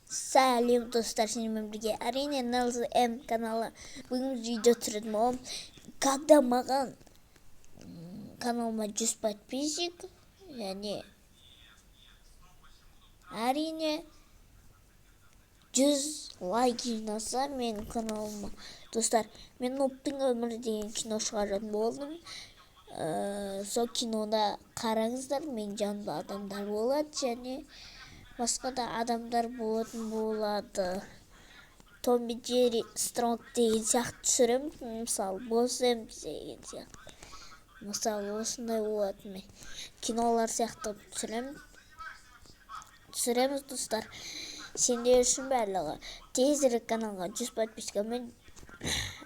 Сәлем, достар! Сенімен бірге, әрине, Нелз М каналы. Бүгін видео түсіретін боламын, когда маған каналыма 100 подписчик және, әрине, 100 лайк жинаса менің каналыма, достар, мен «Нубтың өмірі» деген кино шығаратын болдым. Сол кинода қараңыздар, менің жанымда адамдар болады және басқа да адамдар болатын болады. Том и Джерри Стронг деген сияқты түсіремін, мысалы, Босс деген сияқты, мысалы, осындай болатын. Мен кинолар сияқты түсіремін, түсіреміз, достар. Сендер үшін барлығы. Тезірек каналға 100 подпискамен,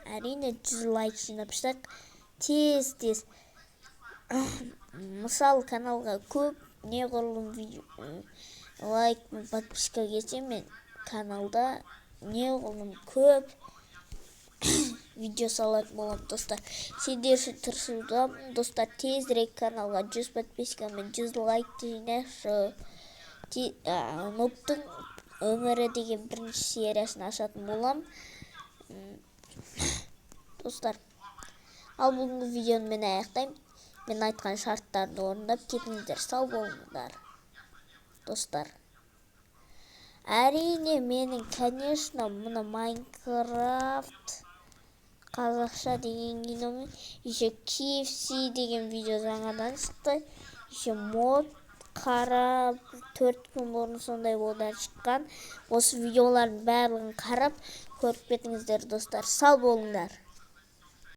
әрине, 100 лайк жинап тастайық тез тез. Мысалы, каналға көп, неғұрлым видео лайк пен подписка келсе, мен каналда неғұрлым көп видео салатын боламын. Достар, сендер үшін тырысудамын. Достар, тезірек каналға 100 подписка мен 100 лайкты жинайықшы. «Нубтың өмірі» деген бірінші сериясын ашатын боламын, достар. Ал бүгінгі видеоны мен аяқтаймын. Мен айтқан шарттарды орындап кетіңіздер. Сау болыңыздар, достар. Әрине, менің, конечно, мына «Майнкрафт қазақша» деген киномен, еще KFC деген видео жаңадан шықты, еще мод қара 4 күн бұрын сондай одан шыққан. Осы видеолардың барлығын қарап, көріп кетіңіздер, достар. Сау болыңдар.